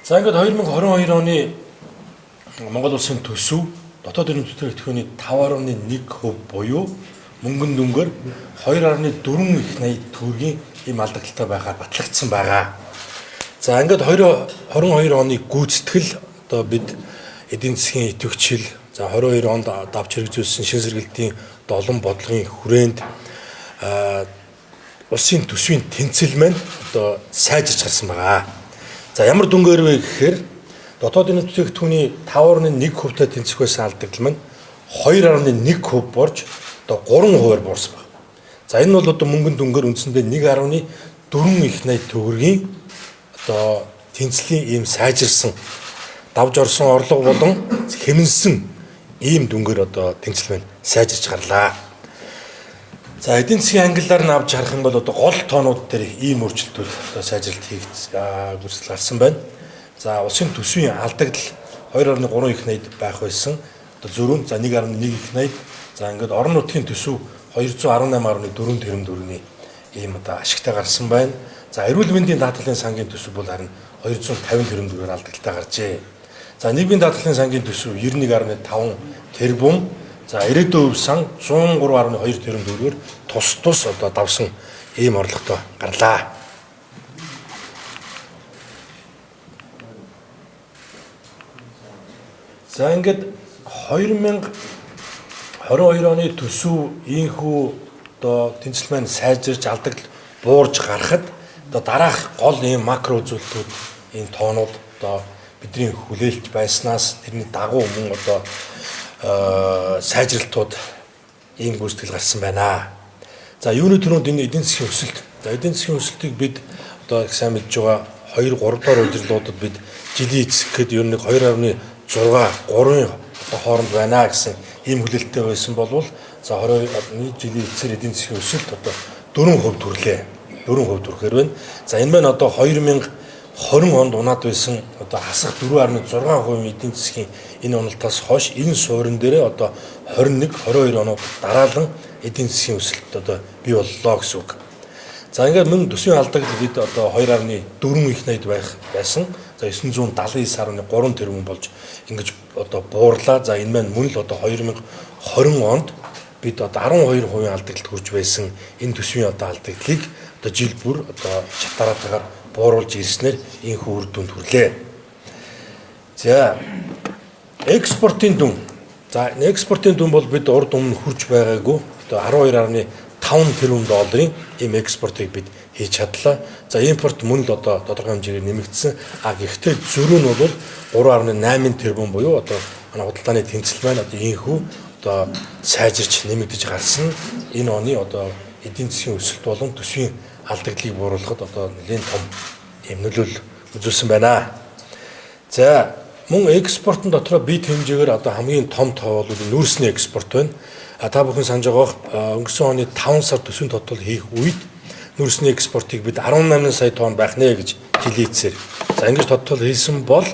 За ингээд 2022 оны Монгол улсын төсөв дотоод эрүүл бүтээгдэхүүний 5.1% буюу мөнгөн дүнгээр 2.4 их 80 төгрөгийн ийм алдагдaltaй байхаар батлагдсан байгаа. За ингээд 2022 оны гүйцэтгэл одоо бид эдийн засгийн идэвхжил, за 22 онд давж хэрэгжүүлсэн шин сэргэлтийн долон бодлогын хүрээнд улсын төсвийн тэнцэл маань одоо сайжирч гарсан байгаа. За ямар дүнгээр вэ гэхээр дотоод эрүүл бүтээгдэхүүний 5.1%-тай тэнцэх байсан алдагдал маань 2.1% борж одоо 3%-аар буурсан байна. За энэ бол одоо мөнгөн дүнгээр үндсэндээ 1.4 их 80 төгрөгийн одоо тэнцлийн ийм сайжирсан давж орсон орлого болон хэмнэсэн ийм дүнгээр одоо тэнцэл маань сайжирч гарлаа. За эдийн засгийн ангиллаар нь авч харах юм бол одоо гол тоонууд дээр ийм өөрчлөлтүүд одоо сайжралт хийгдсэн гүйцэтгэл гарсан байна. За улсын төсвийн алдагдал 2.3 их 80 байх байсан. Одоо зөрүүн за 1.1 их 80. За ингээд орон нутгийн төсөв 218.4 тэрбум төгрөгийн ийм одоо ашигтай гарсан байна. За эрүүл мэндийн даатгалын сангийн төсөв бол харин 250 тэрбум төгрөгөөр алдагдaltaй гарчээ. За нийгмийн даатгалын сангийн төсөв 91.5 тэрбум. За ирээдүйн өв сан 103.2 тэрбум төгрөгөөр тус тус одоо давсан ийм орлоготой гарлаа. За ингээд 2022 оны төсөв ийхүү одоо тэнцэл маань сайжирч алдагдал буурж гарахад одоо дараах гол ийм макро үзүүлэлтүүд ийм тоонууд одоо бидний хүлээлт байснаас тэрний дагуу мөн одоо сайжралтууд ийм гүйцэтгэл гарсан байна. За юуны түрүүнд энэ эдийн засгийн өсөлт. За эдийн засгийн өсөлтийг бид одоо их сайн мэдж байгаа 2 3 дахь удирлуудад бид жилийн эцэст ер нь 2.6 3-ын хооронд байна гэсэн ийм хүлээлттэй байсан болвол за 22 жилийн эцсээр эдийн засгийн өсөлт одоо 4% төрлөө. 4% төрөхээр байна. За энэ маань одоо 2020 онд унаад байсан одоо хасах 4.6% эдийн засгийн энэ уналтаас хойш энэ суурин дээрээ одоо 21 22 онууд дараалан эдийн засгийн өсөлт одоо бий боллоо гэсэн үг. За ингээд мөн төсвийн алдагдал бид одоо 2.4 их 80 байх байсан. За 979.3 тэрбум болж ингэж одоо буурлаа. За энэ маань мөн л одоо 2020 онд бид одоо 12% алдагдлалд хүрч байсан энэ төсвийн одоо алдагдлыг одоо жил бүр одоо шатараатайгаар бууруулж ирснээр энэхүү үр дүнд хүрлээ. За экспортын дүн. За энэ экспортын дүн бол бид урд өмнө хүрч байгаагүй одоо 12.5 тэрбум долларын ийм экспортыг бид хийж чадлаа. За импорт мөн л одоо тодорхой хэмжээгээр нэмэгдсэн. А гэхдээ зөрүү нь бол 3.8 тэрбум буюу одоо манай худалдааны тэнцэл маань одоо ийхүү одоо сайжирч нэмэгдэж гарсан. Энэ оны одоо эдийн засгийн өсөлт болон төсвийн алдагдлыг бууруулахад одоо нэлээн том ийм нөлөөлөл үзүүлсэн байна. За мөн экспортын дотроо бит хэмжээгээр одоо хамгийн том тоо бол нүүрсний экспорт байна. А та бүхэн санаж байгаа өнгөрсөн оны 5 сар төсвийн тодтол хийх үед нүүрсний экспортыг бид 18 сая тонн байх нэ гэж жилийн эцсээр. За ингэж тодтол хийсэн бол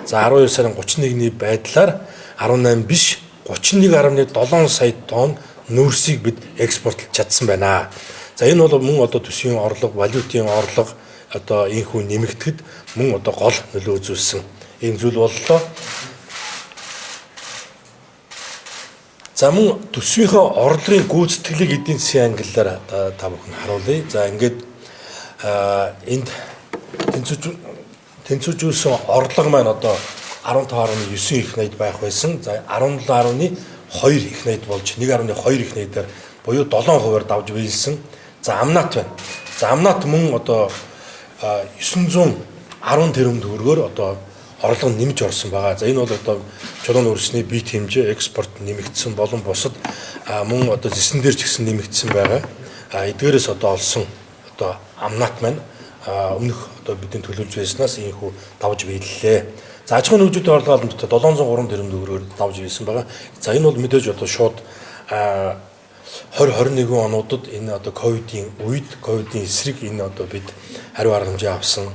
за 12 сарын 31-ний байдлаар 18 биш 31.7 сая тонн нүүрсийг бид экспортлж чадсан байна. За энэ бол мөн одоо төсвийн орлого, валютын орлого одоо энэхүү нэмэгдэхэд мөн одоо гол нөлөө үзүүлсэн ийм зүйл боллоо. За мөн төсвийнхөө орлогын гүйцэтгэлийг эдийн засгийн ангиллаар та бүхэн харуулъя. За ингээд энд тэнцвэржүүлсэн орлого маань одоо 15.9 их 80 байх байсан. За 17.2 их 80 болж 1.2 их 80-аар буюу 7%-аар давж биелсэн. За амнат байна. За амнат мөн одоо 910 тэрбум төгрөгөөр одоо орлого нэмж орсон байгаа. За энэ бол одоо чулуун нүүрсний бит хэмжээ экспорт нэмэгдсэн болон бусад мөн одоо зэсэн дээр ч гэсэн нэмэгдсэн байгаа. Эдгээрээс одоо олсон одоо амнат маань өмнөх одоо бидний төлөвлөж байснаас ийхүү давж биеллээ. За аж ахуйн нэгжүүдийн орлого албан дотор 703 тэрбум төгрөгөөр давж биелсэн байгаа. За энэ бол мэдээж одоо шууд 2021 онуудад энэ одоо ковидын үед ковидын эсрэг энэ одоо бид хариу арга хэмжээ авсан.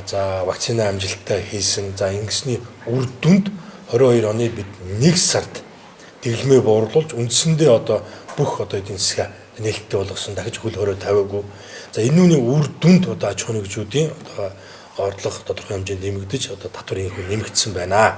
За вакцина амжилттай хийсэн. За ингэсний үр дүнд 22 оны бид 1 сард дэглэмээ бууруулж үндсэндээ одоо бүх одоо эдийн засгаа нээлттэй болгосон, дахиж хөл хорой тавиагүй. За энэ үүний үр дүнд одоо аж ахуйн нэгжүүдийн одоо орлого тодорхой хэмжээнд нэмэгдэж одоо татвар инхүү нэмэгдсэн байна.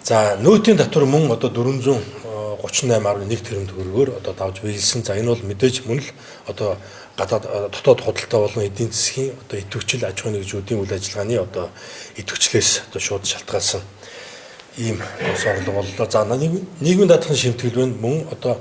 За нөөтийн татвар мөн одоо 438.1 тэрбум төгрөгөөр одоо давж биелсэн. За энэ бол мэдээж мөн л одоо гадаад дотоод худалдаа болон эдийн засгийн одоо идэвхжил аж ахуйн нэгжүүдийн үйл ажиллагааны одоо идэвхжлээс одоо шууд шалтгаалсан ийм тус орлого боллоо. За нийгмийн даатгалын шимтгэл байна. Мөн одоо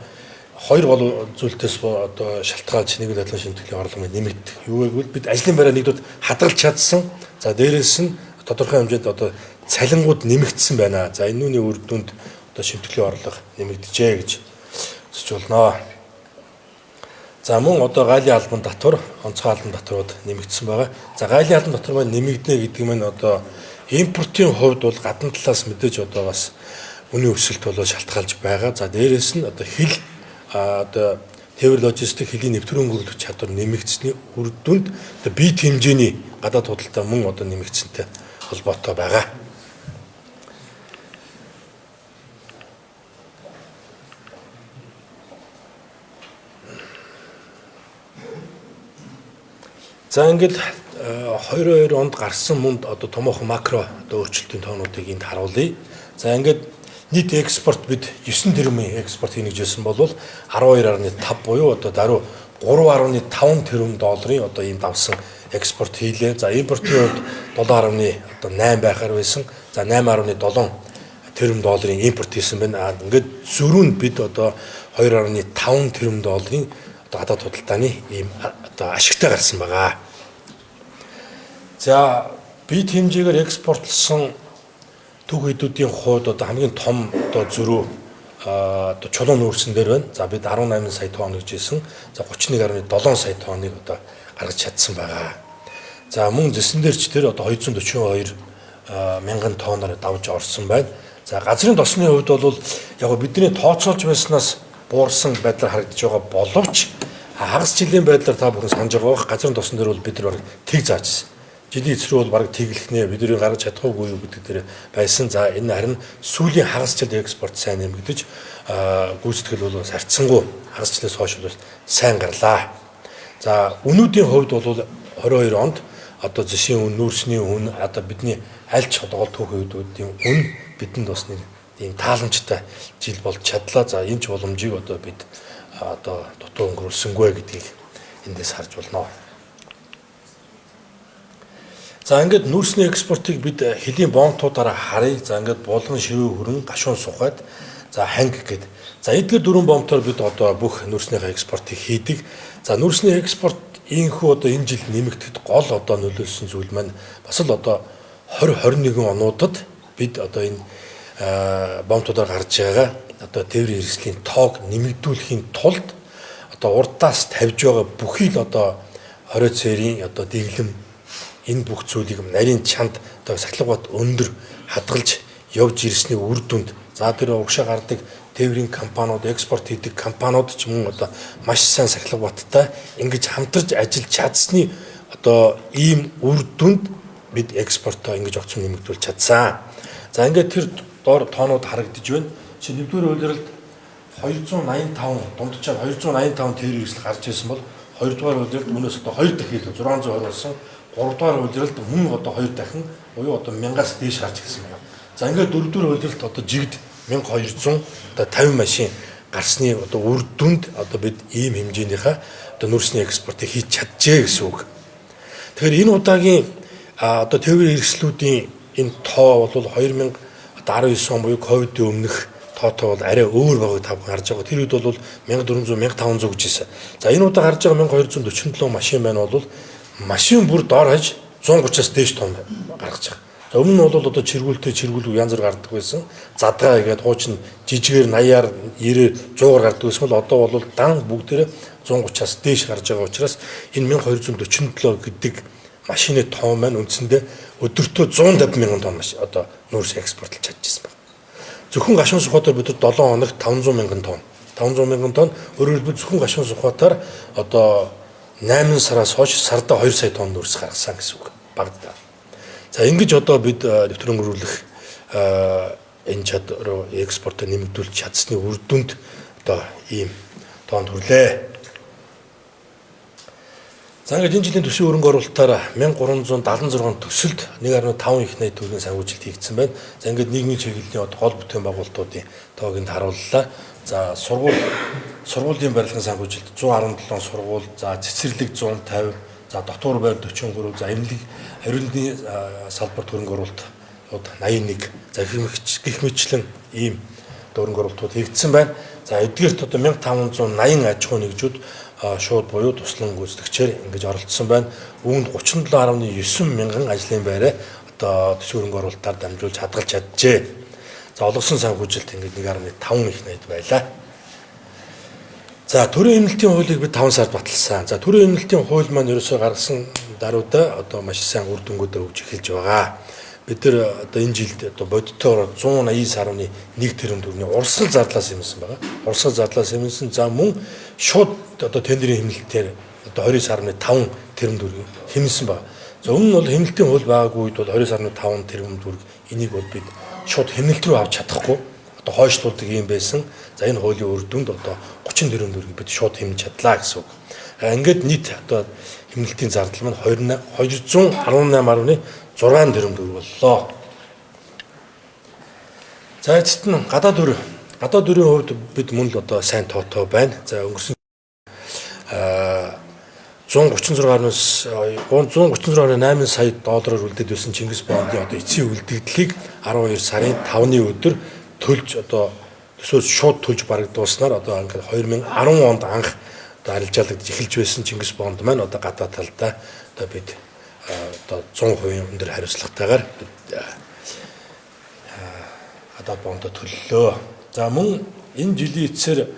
хоёр гол зүйлтээс одоо шалтгаалж нийгмийн даатгалын шимтгэлийн орлого нэмэгдэх. Юу гэвэл бид ажлын байраа нэгдүгээр хадгалж чадсан. За дээрээс нь тодорхой хэмжээнд одоо цалингууд нэмэгдсэн байна. За энэ нүний үр дүнд одоо шимтгэлийн орлого нэмэгджээ гэж үзэж болно. За мөн одоо гайлын албан татвар, онцгой албан татварууд нэмэгдсэн байгаа. За гайлын албан татвар маань нэмэгдэнэ гэдэг нь одоо импортын хувьд бол гадна талаас мэдээж одоо бас үнийн өсөлт болоо шалтгаалж байгаа. За дээрээс нь одоо хил одоо тээвэр логистик хөлийн нэвтрэн өнгөрүүлэх чадвар нэмэгдсэний үр дүнд одоо бие хэмжээний гадаад худалдаа мөн одоо нэмэгдсэнтэй холбоотой байгаа. За ингээд 22 онд гарсан мөнд одоо томоохон макро одоо өөрчлөлтийн тоонуудыг энд харуулъя. За ингээд нийт экспорт бид 9 тэрбумын экспорт хийнэ гэж хэлсэн бол 12.5 буюу одоо даруй 3.5 тэрбум долларын одоо ийм давсан экспорт хийлээ. За импортын хувьд 7.8 байхаар байсан. За 8.7 тэрбум долларын импорт хийсэн байна. Ингээд зөрүү нь бид одоо 2.5 тэрбум долларын одоо гадаад худалдааны ийм одоо ашигтай гарсан байгаа. За бид хэмжээгээр экспортлсон төг хэдүүдийн хувьд одоо хамгийн том одоо зөрүү одоо чулуун нүүрсэн дээр байна. За бид 18 сая тонн гэж хэлсэн. За 31.7 сая тонныг одоо гаргаж чадсан байгаа. За мөн зэсэн дээр ч тэр одоо 242 мянган тонноор давж орсон байна. За газрын тосны хувьд бол яг бидний тооцоолж байснаас буурсан байдлаар харагдаж байгаа боловч хагас жилийн байдлаар та бүхэн санаж байгаа бох газрын тосон дээр бол бид нар бараг тэг заажсэн. Жилийн эцрүү бол бараг тэглэх нэ бидний гаргаж чадахгүй юу гэдэг дээр байсан. За энэ харин сүүлийн хагас жил экспорт сайн нэмэгдэж гүйцэтгэл бол сарцсангүй хагас жилээс хойш бол сайн гарлаа. За үнүүдийн хувьд бол 22 онд одоо зэсийн үн, нүүрсний үн, одоо бидний аль ч одоо гол түүхэн үн бидэнд бас нэг ийм тааламжтай жил болж чадлаа. За энэ ч боломжийг одоо бид одоо дутуу өнгөрүүлсэнгүй гэдгийг эндээс харж болно. За ингээд нүүрсний экспортыг бид хөлийн бомтуудаараа харъя. За ингээд булган ширүү хүрэн гашуун сухайд за ханг гэд. За эдгээр дөрвөн бомтоор бид одоо бүх нүүрснийхээ экспортыг хийдэг. За нүүрсний экспорт ийхүү одоо энэ жил нэмэгдэхэд гол одоо нөлөөлсөн зүйл маань бас л одоо 20 21 онуудад бид одоо энэ бомтуудаар гарч байгаа одоо тээврийн хэрэгслийн тоог нэмэгдүүлэхийн тулд одоо урдаас тавьж байгаа бүхий л одоо хорио цэрийн одоо дэглэм энэ бүх зүйлийг нарийн чанд одоо сахилгабат өндөр хадгалж явж ирсний үр дүнд за тэр урагшаа гардаг тээврийн компаниуд, экспорт хийдэг компаниуд ч мөн одоо маш сайн сахилгабаттай ингэж хамтарч ажиллаж чадсны одоо ийм үр дүнд бид экспортоо ингэж огцом нэмэгдүүлж чадсан. За ингээд тэр доор тоонууд харагдаж байна. Чи нэгдүгээр улиралд 285 дунджаар 285 тээврийн хэрэгсэл гарч ирсэн бол хоёрдугаар улиралд үүнээс одоо 2 дахин илүү 620 болсон. Гуравдугаар улиралд мөн одоо 2 дахин буюу одоо 1000-аас дээш гарч ирсэн байна. За ингээд дөрөвдүгээр улиралд одоо жигд 1200 одоо 50 машин гарсны одоо үр дүнд одоо бид ийм хэмжээнийхээ одоо нүүрсний экспортыг хийж чаджээ гэсэн үг. Тэгэхээр энэ удаагийн одоо тээврийн хэрэгслүүдийн энэ тоо бол 2019 он буюу ковидын өмнөх тоотой бол арай өөр байгааг та бүхэн харж байгаа. Тэр үед бол 1400 1500 гэж хэлсэн. За энэ удаа гарч байгаа 1247 машин байна бол машин бүр доор хаж 130-аас дээш тонн гаргаж байгаа. За өмнө нь бол одоо чиргүүлтэй чиргүүлгүй янз бүр гардаг байсан. Задгаа игээд хуучин жижигээр 80-аар 90-ээр 100-аар гардаг байсан бол одоо бол дан бүгдээрээ 130-аас дээш гарч байгаа учраас энэ 1247 гэдэг машины тоон маань үндсэндээ өдөртөө 150 мянган тонн маш одоо нүүрс экспортлж чадчихсан байна. Зөвхөн гашуун сухаатаар бид 7 хоногт 500 мянган тонн. 500 мянган тонн өөрөөр хэлбэл зөвхөн гашуун сухаатаар одоо 8 сараас хойш сардаа 2 сая тонн нүүрс гаргасан гэсэн үг багадаа. За ингэж одоо бид нэвтрэн өнгөрүүлэх энэ чадвар экспортоо нэмэгдүүлж чадсны үр дүнд одоо ийм тоонд хүрлээ. За ингээд энэ жилийн төсвийн хөрөнгө оруулалтаар 1376 төсөлд 1.5 их найт төгрөгийн санхүүжилт хийгдсэн байна. За ингээд нийгмийн чиглэлийн одоо гол бүтээн байгуулалтуудын тоог энд харууллаа. За сургуулийн барилгын санхүүжилт 117 сургууль, за цэцэрлэг 150, за дотуур байр 43, за эмнэлэг ариунны салбарт хөрөнгө оруулалтууд 81, за гэх мэтчлэн ийм хөрөнгө оруулалтууд хийгдсэн байна. За эдгээрт одоо 1580 аж ахуйн нэгжүүд шууд буюу туслан гүйцэтгэгчээр ингэж оролцсон байна. Үүнд 37.9 мянган ажлын байраа одоо төсвийн хөрөнгө оруулалтаар дамжуулж хадгалж чаджээ. За олгосон санхүүжилт ингэж 1.5 их найд байлаа. За төрийн хэмнэлтийн хуулийг бид 5 сард баталсан. За төрийн хэмнэлтийн хууль маань ерөөсөө гаргасан даруйдаа одоо маш сайн үр дүнгуудаа өгж эхэлж байгаа. Бид нар одоо энэ жилд одоо бодитоор 189.1 тэрбум төгрөгийн урсгал зардлаас хэмнэсэн байгаа. Урсгал зардлаас хэмнэсэн. За мөн шууд одоо тендерийн хэмнэлтээр одоо 29.5 тэрбум төгрөг хэмнэсэн байгаа. За өмнө нь бол хэмнэлтийн хууль байгаагүй үед бол 29.5 тэрбум төгрөг энийг бол бид шууд хэмнэлт рүү авч чадахгүй одоо хойшлуулдаг юм байсан. За энэ хуулийн үр дүнд одоо 30 тэрбум төгрөгийг бид шууд хэмнэж чадлаа гэсэн үг. Ингээд нийт одоо хэмнэлтийн зардал маань 218.6 тэрбум төгрөг боллоо. За эцэст нь гадаад өрийн хувьд бид мөн л одоо сайн тоотой байна. За өнгөрсөн 136.8 сая доллараар үлдээд байсан Чингис бондын одоо эцсийн үлдэгдлийг 12 сарын 5-ны өдөр төлж одоо төсөөс шууд төлж барагдуулснаар одоо ингээд 2010 онд анх одоо арилжаалагдаж эхэлж байсан Чингис бонд маань одоо гадаад талдаа одоо бид одоо 100% өндөр хариуцлагатайгаар бид гадаад бондоо төллөө. За мөн энэ жилийн эцсээр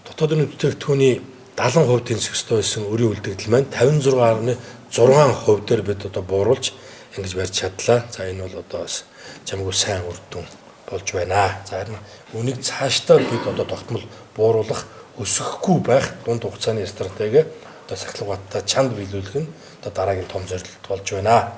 дотоод өрийн бүтээгдэхүүний 70% тэнцэх ёстой байсан өрийн үлдэгдэл маань 56.6% дээр бид одоо бууруулж ингэж барьж чадлаа. За энэ бол одоо бас чамгүй сайн үр дүн болж байна. За харин үүнийг цаашдаа бид одоо тогтмол бууруулах, өсөхгүй байх дунд хугацааны стратеги одоо сахилга баттай чанд биелүүлэх нь одоо дараагийн том зорилт болж байна.